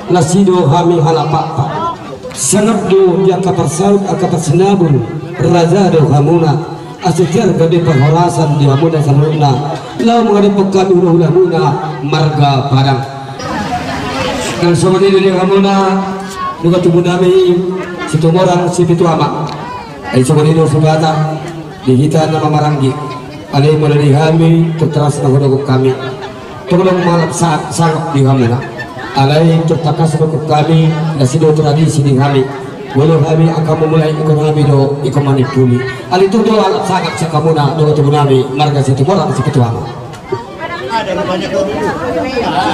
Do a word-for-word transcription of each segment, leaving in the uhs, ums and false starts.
Nasi do hami halak Pakpak. Sangap do di angka parsaut, angka parsinabul, raja do hamuna. Asa tiar gabe parhorasan di hamuna saluhutna. Laho mangadophon hami hulahulamuna marga Padang. Nang songon i do di hamuna, nunga tubu nami Situmorang Sipitu Ama. Ai songon i do sipata di hita na mamaranggi. Alai molo di hami, terteras na hudokhon hami. Tongtong malap sa-, sangap di hamuna. Alai tertangkas do hami, nasi do tradisi di hami. Molo hami angka mamulai, ingkon hami do ingkon manimpuli. Alai tongtong malap sangap sian hamuna, dongan tubu nami marga Situmorang Sipitu Ama.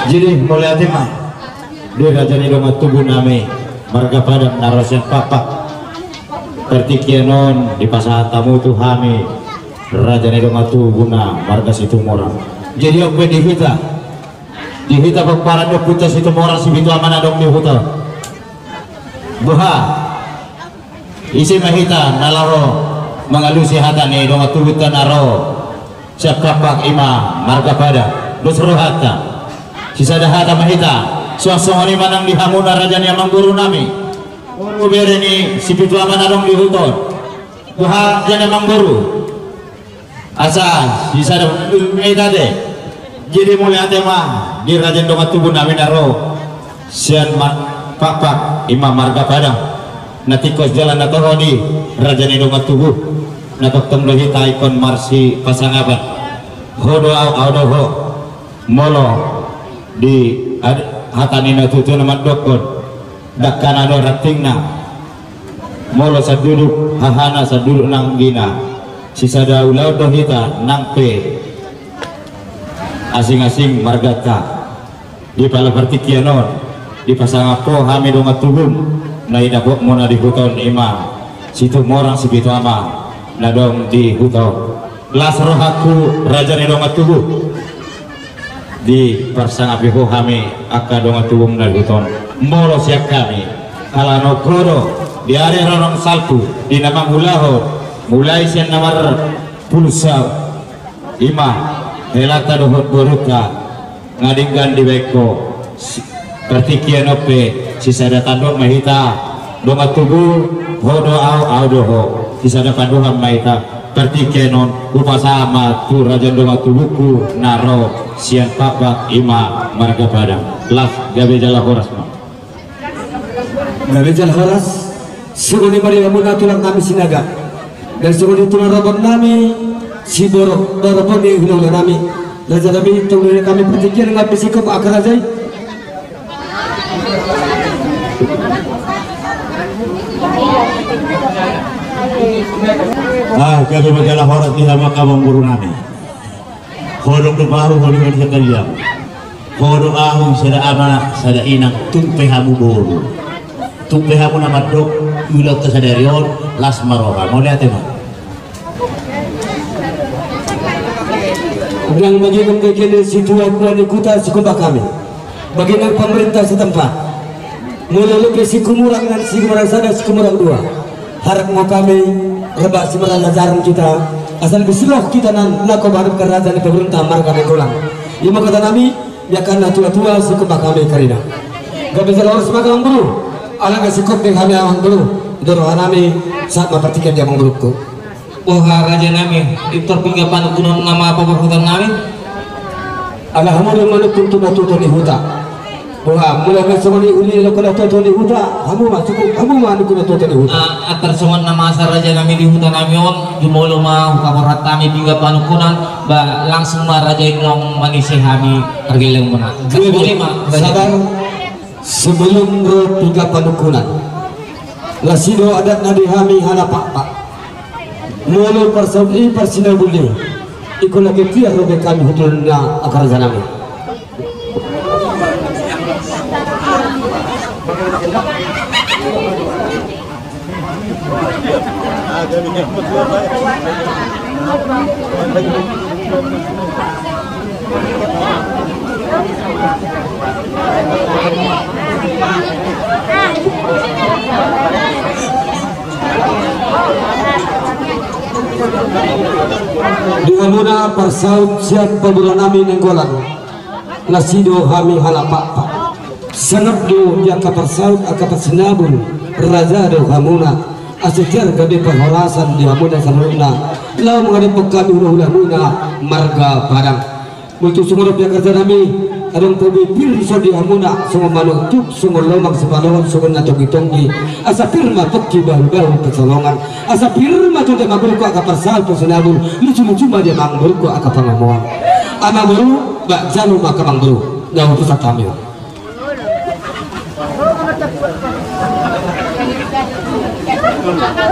Jadi mauliate ma di raja ni dongan tubu nami marga Padang na ro sian Pakpak. Partingkian on dipasahat hamu tu hami, raja ni dongan tubuna marga Situmorang. Jadi on pe di hita, di hita pomparan ni ompunta Situmorang Sipitu Ama na adong di huta on. Boha, ise ma hita na laho mangalusi hata ni dongan tubunta na ro sian Pakpak, i ma marga Padang. Dos rohanta, sisada hata ma hita. Suang songon i ma nang di hamuna raja ni amangboru nami, boru bere ni Sipitu Ama na adong di huta on. Boha raja ni amangboru, asa sisada hata ma hita ate. Jadi mauliate ma di raja ni dongan tubu nami na ro sian ma-, Pakpak, i ma marga Padang. Na tingkos jala na toho di raja ni dongan tubu, na tongtong do hita ingkon marsipasangapan. Ho do ahu, ahu do ho. Molo di ad-, hata ni natuatua na mandokkon, dangkana do rantingna. Molo sanduduk hahana, sanduduk nanggina. Sisada ulaon do hita nang pe asing-asing marganta. Di pala partingkian on, dipasangap ho hami dongan tubum na didapotmuna di huta on, i ma Situmorang Sipitu Ama na adong di huta on. Las rohangku raja ni dongan tubu, dipasangap ho hami angka dongan tubum na di huta on. Molo sian hami, ala na ungkap do di ari ro nang salpu, di na mangulahon, mulai sian na marpulsa, i ma helanta dohot borunta, nga denggan dibaen ho. Si-, partingkian on pe sisada tandok ma hita, dongan tubu, ho do ahu, ahu do ho. Sisada pandohan ma hita. Partingkian on hupasahat ma tu raja ni dongan tubungku na ro sian Pakpak, i ma marga Padang. Las, gabe jala horas ma. Gabe jala horas. Songon i ma di hamuna tulang nami Sinaga. Dan songon i tulang rorobot nami Siborok, rorobot ni hulahula nami. Raja nami, tong do hami partingkian, nga pe singkop angka raja i. Ah, gabe ma jala horas di hamu angka amangboru nami. Ho do ahu, ho do ahu, ho do ahu, sada ama, sada inang, tung pe hamu boru. Tung pe hamu na mandok ulaonta sadari on, las ma roha. Mauliate ma. Nang bagi nang bagi ni situatua ni huta Sikumbang hami. Bagi nang pamarenta setempat. Molo lobi Sikumorang nang Sikumorang sada, Sikumorang dua. Harap ma hami, reba simaralajaran hita, asa lebih siroh hita nang, nangkok baru ke raja ni pamarenta marga Nainggolan. I ma hata nami, di angka natuatua Sikumbang hami karina. Gabe jala horas ma amangboru, ala nga singkop di hami amangboru, di roha nami, sahat ma partingkian di amangboruku. Boha raja nami, pintor pinggan panungkunan nama paborhaton nami. Ala hamu do manungkun tu natuatua ni huta. Boha, molo na songon i uli lo natuatua ni huta, hamu ma cukup, hamu ma nungkun natuatua ni huta. Ah, antar songon na masa raja nami di huta nami on, jumolo ma hupaborhat hami pinggan panungkunan, ba langsung ma raja i naung manise hami pargellenghon. Boleh ma, raja. Sabar. Sebelum ro pinggan panungkunan, nasi do adat na di hami halak Pakpak. Molo parsaut i parsinabul i, ingkon lagi tiar ro be hami hutulna angka raja nami. Di hamuna parsaut sian pamoruon nami Nainggolan, nasi do hami halak Pakpak. Sangap do di angka parsaut, angka parsinabul, raja do hamuna. Asa tiar gabe parhorasan di hamuna saluhutna. Laho mangadophon hami hulahulamuna marga Padang. Molo tung songon on pe angka raja nami, adong pe pir dison di hamuna, songon manuk tuk, songon lomang sipalohon, songon na tonggi-tonggi. Asa pir ma pongki bahul-bahul pansalongan. Asa pir ma jolo dia manggoruhon angka parsaut parsinabul, lucu-lucu ma dia manggoruhon angka pangomoan. Amangboru, ba jalo ma angka amangboru. Na hupasahat hami on.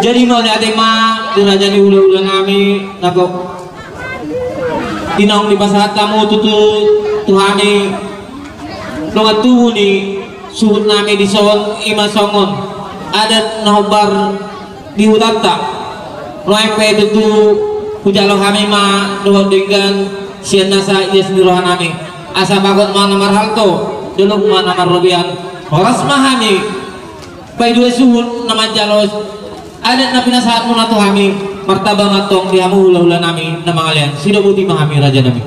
Jadi mauliate ma di raja ni hulahula nami, nangkok di naung dipasahat hamu tutu tu hami dongan tubu ni suhut nami dison, i ma songon adat na hombar di hutanta. Nuaeng pe tutu hujalo hami ma dohot denggan sian nasa ias ni roha nami. Asa bagot ma na marhalto, dolok ma na marrobean. Horas ma hami paidua suhut na manjalo adat na pinasahatmuna tu hami. Martaba ma antong di hamu hulahula nami na mangalean. Sidok boti ma hami raja nami.